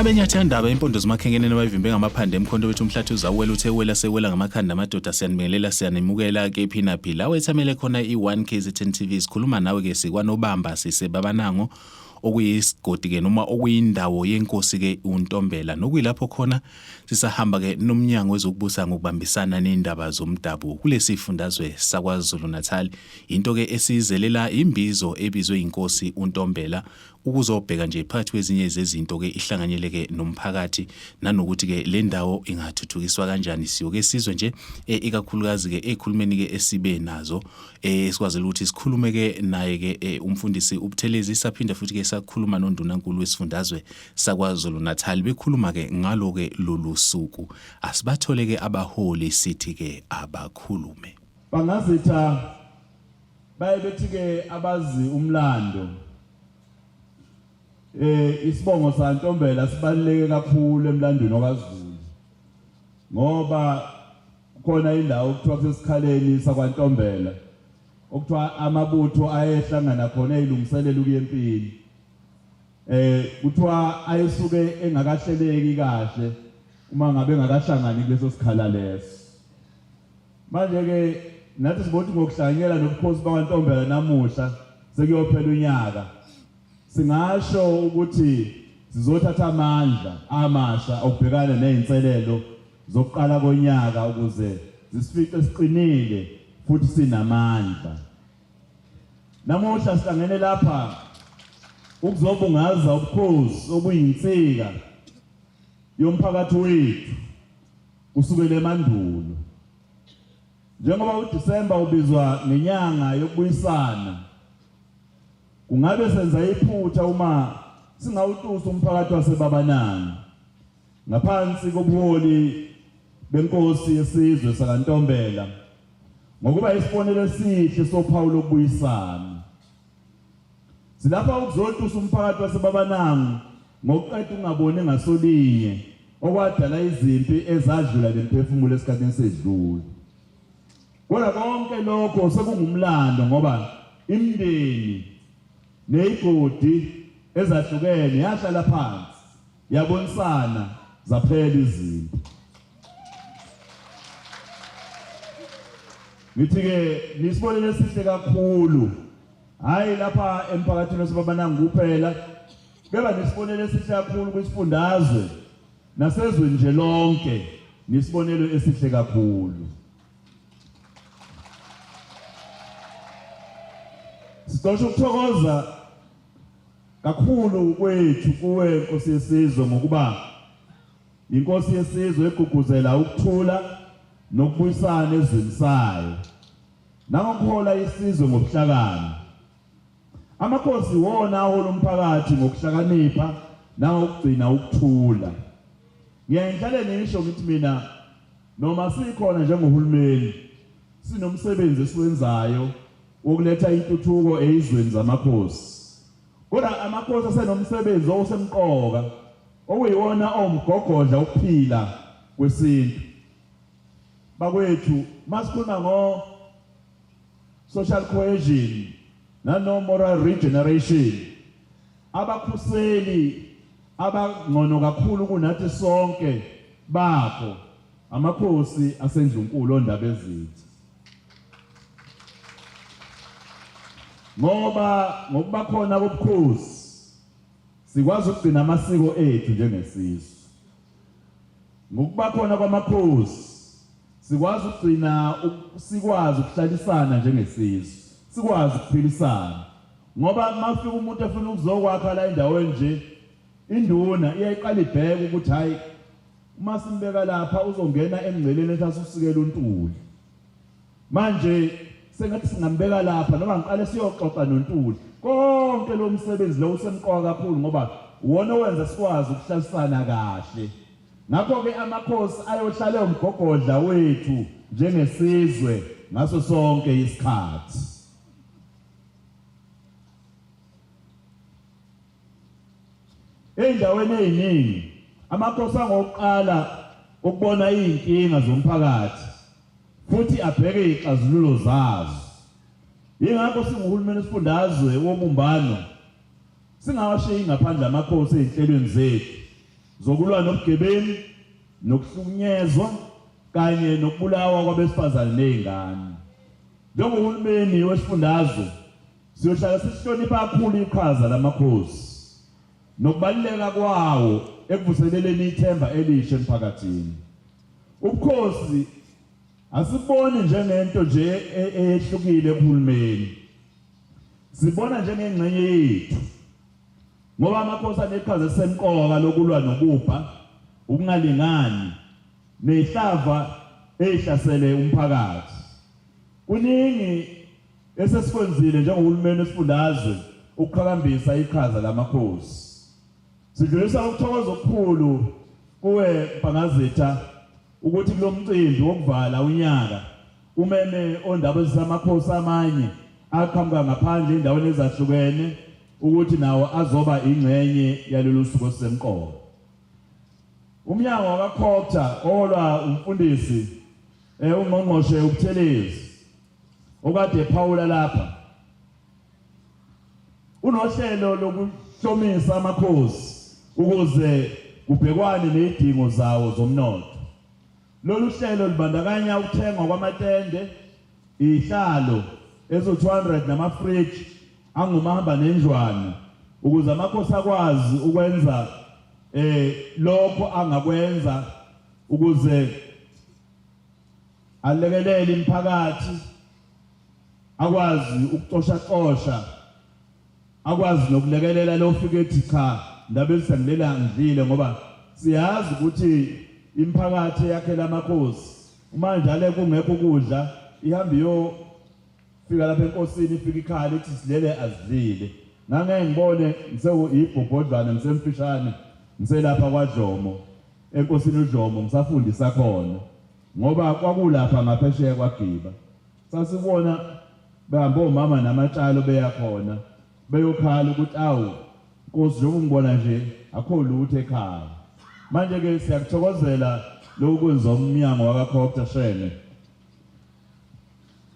Bona benyathanda impondo zimakhenkeneni abayivimbe ngamaphande emkhonto wethu umhlathi uzawela uthe wela sewela ngamakhanda amadoda siyanibingelela siyanimukela kephi naphi la wethamele khona i-1 KZN TV sikhuluma nawe ke sikwanobamba sisebabanango okuyisigodi ke noma okuyindawo yenkosi ke uNtombela nokuyilapho khona sisahamba ke nomnyango wezokubusa ngokubambisana nendaba zomdabu kulesi fundazwe saKwaZulu Natal into ke esizelela imbizo ebizwe inkosi uNtombela ukuzobheka nje phakathi kwezinye zezinto ke ihlanganyele ke nomphakathi nanokuthi ke le ndawo ingathuthukiswa kanjani. Siyoke sizwe nje ikakhulukazi ke ekhulumeni ke esibe nazo sikwazile ukuthi sikhulume ke naye ke umfundisi uButhelezi, saphinda futhi ke sakhuluma noNdunankulu wesifundazwe saKwaZulu Natal bekhuluma ke ngalo ke lolu suku. Asibathole ke abaholi sithi ke abakhulume. Bangazitha baye bethi ke abazi umlando isibongo saNtombela sibaluleke kakhulu emlandweni wakwaZulu ngoba khona indawo okuthiwa kusesikhaleni sakwaNtombela okuthiwa amabutho ayehlangana khona eyilungiselela ukuya empini. Kuthiwa ayesuke engakahleleki kahle uma ngabe engakahlangani kuleso sikhala leso. Manje ke nathi sibona ukuthi ngokuhlanganyela nobukhosi bakwaNtombela namuhla sekuyophela unyaka singasho ukuthi sizothatha amandla amasha okubhekana nezinselelo zokuqala konyaka ukuze zisifice siqinile futhi sinamandla. Namuhla sihlangene lapha ukuzobungaza ubukhosi obuyinsika yomphakathi wethu kusukela emandulo. Njengoba uDisemba ubizwa ngenyanga yokubuyisana, kungabe senza iphutha uma singawutusa umphakathi waseBabanango ngaphansi kobuholi benkosi yesizwe sakaNtombela ngokuba isibonelo esihle sophawu lokubuyisana. Silapha ukuzotusa umphakathi waseBabanango ngokuqeda ukungaboni ngasolinye okwadala izimpi ezadlula lemphefumulo esikhathini esedlule. Kodwa konke lokho sekungumlando ngoba imindeni neyigodi ezahlukene yahlala phansi yabonisana zaphela izimpi. Ngithi-ke nisibonelo esihle kakhulu, hhayi lapha emphakathini waseBabanango kuphela, kepha nisibonelo esihle kakhulu kwisifundazwe nasezweni nje lonke, nisibonelo esihle kakhulu. Sicosha ukuthokoza kakhulu kwethu kuwe Nkosi yesizwe ngokuba inkosi yesizwe egqugquzela ukuthula nokubuyisana ezweni sayo nangokuhola isizwe ngobuhlakani. Amakhosi iwona ahola umphakathi ngokuhlakanipha nangokugcina ukuthula. Ngiyaye ngihlale ngisho ngithi mina noma sikhona njengohulumeni sinomsebenzi esiwenzayo wokuletha intuthuko eyizweni zamakhosi. Kodwa amakhosi asenomsebenzi osemqoka okuyiwona owumgogodla wokuphila kwesintu. Bakwethu, masikhuluma ngo social cohesion nano moral regeneration, abakhuseli abangcono kakhulu kunathi sonke bakho amakhosi asendlunkulu oNdabezitha. Ngoba ngokuba khona kobukhosi sikwazi ukugcina amasiko ethu njengesizwe. Ngokuba khona kwamakhosi sikwazi ukugcina sikwazi ukuhlalisana njengesizwe, sikwazi ukuphilisana. Ngoba mafika umuntu efuna ukuzokwakha la endaweni nje, induna iyayiqala ibheke ukuthi hayi uma simbeka lapha uzongena emngceleni ethi asusikela uNtuli. Manje sengathi singambeka lapha noma ngiqale siyoxoxa noNtuli. Konke lo msebenzi lo usemqoka kakhulu ngoba uwona owenza sikwazi ukuhlalisana kahle. Ngakho-ke amakhosi ayohlale umgogodla wethu njengesizwe ngaso sonke isikhathi. Ey'ndaweni ey'ningi amakhosi angokuqala ukubona iy'nkinga zomphakathi futhi abheke iy'xazululo zazo. Yingakho singuhulumeni wesifundazwe wobumbano singawashiyi ngaphandle amakhosi ey'nhlelweni zethu. zokulwa nobugebengu nokuhlukunyezwa kanye nokubulawa kwabesifazane nezingane. Njengohulumeni wesifundazwe siyohlala sihlonipha kakhulu iqhaza lamakhosi nokubaluleka kwawo ekuvuseleleni ithemba elisha emphakathini. Ubukhosi asiboni njengento nje eyehlukile kuhulumeni, sibona njengengxenye yethu, ngoba amakhosi aneqhaza esemqoka lokulwa nobubha, ukungalingani nehlava ehlasele umphakathi. Kuningi esesikwenzile njengohulumeni wesifundazwe ukuqhakambisa iqhaza lamakhosi. Sidlulisa ukuthokoza okukhulu kuwe Mpangazitha ukuthi kulomcimbi wokuvala unyaka umeme ondaba ezisamakhosi amanye aqhamuka ngaphandle endaweni ezahlukene ukuthi nawo azoba ingxenye yalolu suku olusemqoka. Umnyango wakaCogta oholwa umfundisi ungqongqoshe uButhelezi okade ephawula lapha unohlelo lokuhlomisa amakhosi ukuze kubhekwane nezidingo zawo zomnotho. Lolu hlelo lubandakanya ukuthengwa kwamatende, izihlalo ezu-200 namafriji angumahamba nendlwane ukuze amakhosi akwazi ukwenza lokho angakwenza ukuze alekelele imphakathi, akwazi ukuxosha-xosha, akwazi nokulekelela lo fike ethi cha ndaba ezisangilela ngidlile, ngoba siyazi ukuthi imphakathi eyakhela amakhosi uma njalo kungekho ukudla ihamba iyofika lapha enkosini ifika ikhala ithi silele azidlile. Ngangeke ngibone ngiseyibhobhodlwane ngisemfishane ngiselapha kwaDlomo enkosini uDlomo ngisafundisa khona, ngoba kwakulapha ngaphesheya kwaGiba sasibona behamba omama namatshalo beya khona beyokhala ukuthi awu Nkosi njengoba ungibona nje akho lutho ekhaya. Manje ke siyakuthokozela lokhu kwenziwa umnyango wakaCogta Sheme.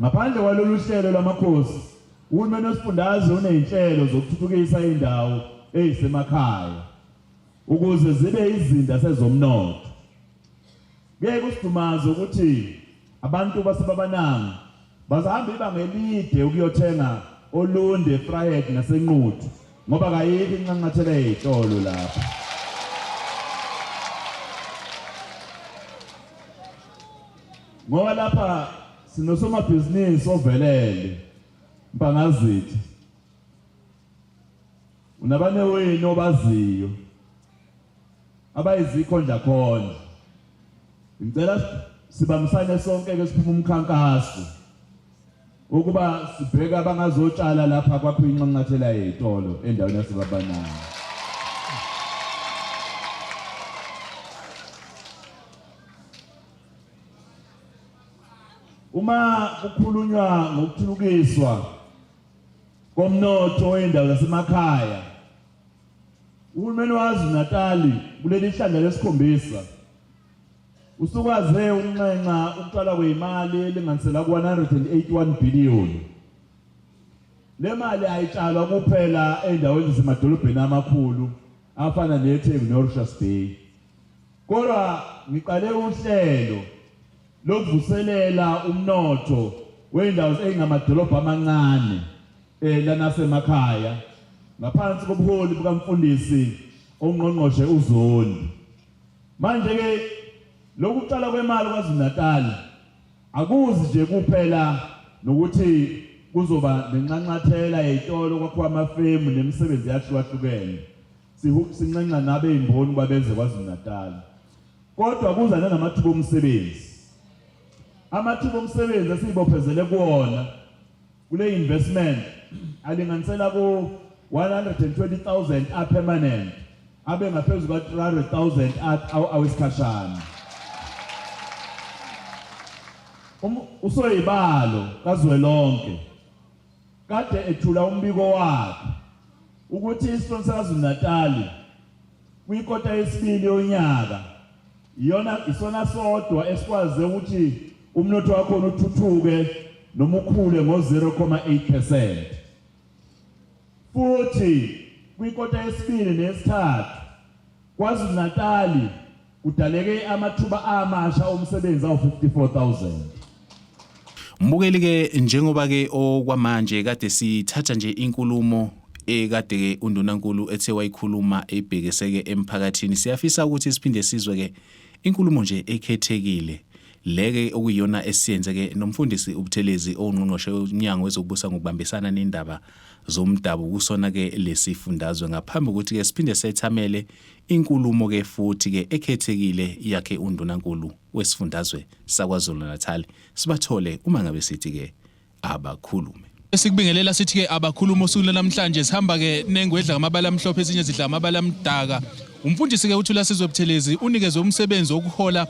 Ngaphandle kwalolu hlelo lwamakhosi, uhulumeni wesifundazwe unezinhlelo zokuthuthukisa indawo ezisemakhaya ukuze zibe izinda sezomnotho. Kuye kusidumaze ukuthi abantu baseBabanango bazahamba ibanga elide ukuyothenga Olunde, Vryheid naseNquthu ngoba kayikho inxanxathela yezitolo lapha. Ngoba lapha sinosomabhizinisi ovelele Mpangazitha, unabanewenu obaziyo abayizikhondla khondla. Ngicela sibambisane sonke ke siphume umkhankaso ukuba sibheke abangazotshala lapha kwakho inxanxathela yezitolo endaweni yaseBabanango. Uma kukhulunywa ngokuthuthukiswa komnotho wendawo zasemakhaya, uhulumeni waKwaZulu-Natali kuleli hlandla lesikhombisa usukwaze ukunxenxa ukutshalwa kwemali elinganisela ku-181 billion. Le mali ayitshalwa kuphela endaweni zasemadolobheni amakhulu afana neTheku neRichards Bay, kodwa ngiqale uhlelo lokuvuselela umnotho wendawo ezingamadolobha amancane lanasemakhaya ngaphansi kobuholi bukamfundisi ongqongqoshe uZondi. Manje ke lokuqala kwemali KwaZulu-Natal akuzi nje kuphela nokuthi kuzoba nenxanxathela yezitolo kwakhiwa amafemu nemisebenzi yahlukahlukene, sinxenxa nabe imboni babeze KwaZulu-Natal, kodwa kuza nanamathuba omsebenzi. Amathuba omsebenzi esibophezele kuwona kule investment alinganisela ku 120,000 a permanent, abe ngaphezu kwa 300,000 awesikhashana. Usoyibalo kazwelonke kade ethula umbiko wakhe ukuthi isifunda saKwaZulu-Natal kwikota yesibili yonyaka iyona isona sodwa esikwaze ukuthi umnotho wakhona uthuthuke noma ukhule ngo-0.8%. Futhi kwikota yesibili nesithathu KwaZulu-Natali kudaleke amathuba amasha omsebenzi awu-54,000. Mbukeli ke njengoba ke okwamanje kade sithatha nje inkulumo ekade ke undunankulu ethe wayikhuluma ebhekiseke emphakathini, siyafisa ukuthi siphinde sizwe ke inkulumo nje ekhethekile leke okuyiyona esiyenze ke nomfundisi uButhelezi ongqongqoshe womnyango wezokubusa ngokubambisana nendaba zomdabu kusona ke lesifundazwe, ngaphambi ukuthi ke siphinde sethamele inkulumo ke futhi ke ekhethekile yakhe undunankulu wesifundazwe saKwaZulu-Natal. Sibathole uma ngabe sithi ke abakhulume. Sikubingelela sithi ke abakhuluma osukwini namhlanje. Sihamba ke nengwedla ngamabala amhlophe, ezinye zidla amabala amdaka. Umfundisi ke uThulasizwe Buthelezi unikezwe umsebenzi wokuhola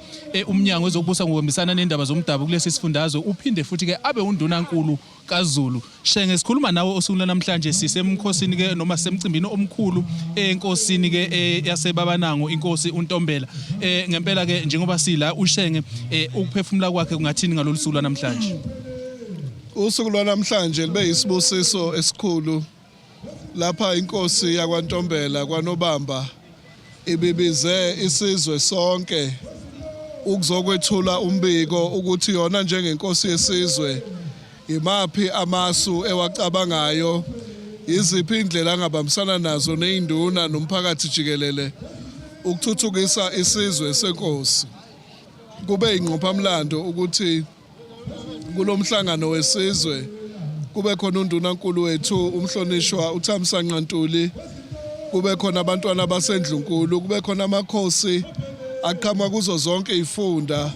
umnyango wezokubusa ngokubambisana nendaba zomdabu kulesi sifundazwe, uphinde futhi ke abe undunankulu kaZulu. Shenge, sikhuluma nawe osukwini namhlanje sisemkhosini ke noma sisemcimbini omkhulu enkosini ke yaseBabanango, inkosi uNtombela. Ngempela ke njengoba sila uShenge, ukuphefumula kwakhe kungathini ngalolu suku lwanamhlanje? Usuku lwanamhlanje libe yisibusiso esikhulu lapha inkosi yakwaNtombela kwaNobamba ibibize isizwe sonke ukuzokwethula umbiko ukuthi yona njengenkosi yesizwe imaphi amasu ewacabangayo, yiziphi indlela angabambisana nazo nezinduna nomphakathi jikelele ukuthuthukisa isizwe senkosi. Kube ingqophamlando ukuthi kulomhlangano wesizwe kube khona undunankulu wethu umhlonishwa uThamsanqa Ntuli, kube khona abantwana basendlunkulu, kube khona amakhosi aqhamuka kuzo zonke izifunda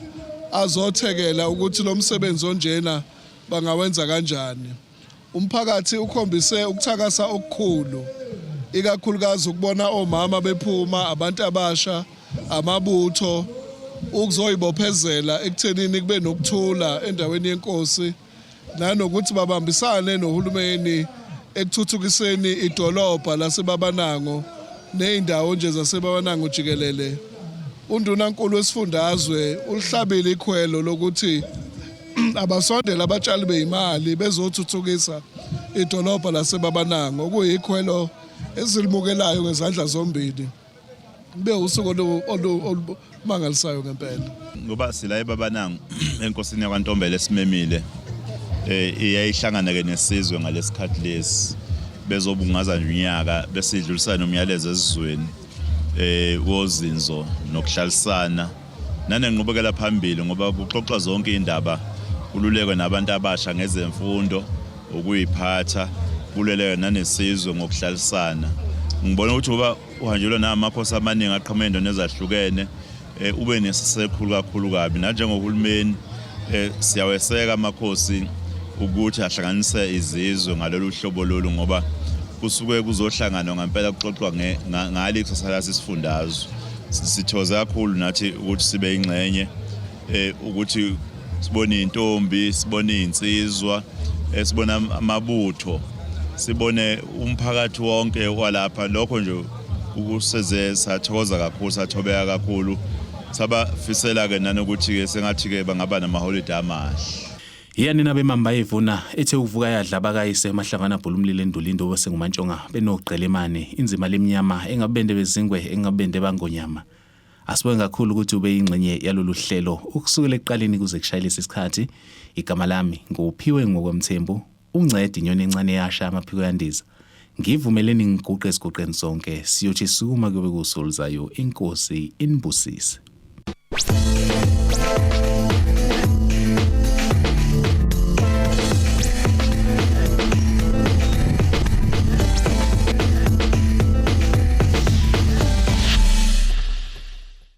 azothekela ukuthi lo msebenzi onjena bangawenza kanjani. Umphakathi ukhombise ukuthakasa okukhulu, ikakhulukazi ukubona omama bephuma, abantu abasha, amabutho ukuzoyibophezela ekuthenini kube nokuthula endaweni yenkosi nanokuthi babambisane nohulumeni ekuthuthukiseni idolobha laseBabanango nezindawo nje zaseBabanango jikelele. Undunankulu wesifundazwe ulihlabile ikhwelo lokuthi abasondele abatshali beyimali bezothuthukisa idolobha laseBabanango, okuyikhwelo esilimukelayo ngezandla zombili. Kube usuku olumangalisayo ngempela. Ngoba sila eBabanango enkosini yakwaNtombela esimemile, iyayihlangana ke nesizwe ngalesikhathi lesi bezobungaza nje unyaka, besidlulisa nomyalezo esizweni wozinzo nokuhlalisana nanenqubekela phambili, ngoba kuxoxwa zonke indaba, kululekwe nabantu abasha ngezemfundo, ukuyiphatha, kululekwe nanesizwe ngokuhlalisana. Ngibona ukuthi ngoba uhanjelwe namakhosi amaningi aqhamuka endaweni ezahlukene, ube nesisekhulu kakhulu kabi. Nanjengohulumeni siyaweseka amakhosi ukuthi ahlanganise izizwe ngalolu hlobo lolu, ngoba kusuke kuzohlanganwa ngempela kuxoxwa ngale ikusasa lasisifundazwe. Sithokoze kakhulu nathi ukuthi sibe ingxenye, ukuthi sibone intombi, sibone insizwa, sibone amabutho, sibone umphakathi wonke walapha. Lokho nje ukuseze sathokoza kakhulu, sathobeka kakhulu, sabafisela ke nanokuthi ke sengathi ke bangaba namaholide amahle. Yani nabemamba evuna ethe uvuka yadla bakayise emahlangana bhula umlilo endulindo bese ngumantshonga benogqelemane inzima lemnyama engabende bezingwe engabende bangonyama. Asibonge kakhulu ukuthi ube yingxenye yalolu hlelo ukusukela ekuqaleni kuze kushayelise isikhathi. Igama lami nguPhiwe Ngokwemthembu, uncede inyoni encane yasha amaphiko yandiza. Ngivumeleni ngiguqe esiguqeni sonke, siyothi sukuma kube kusoluzayo. Inkosi inibusise.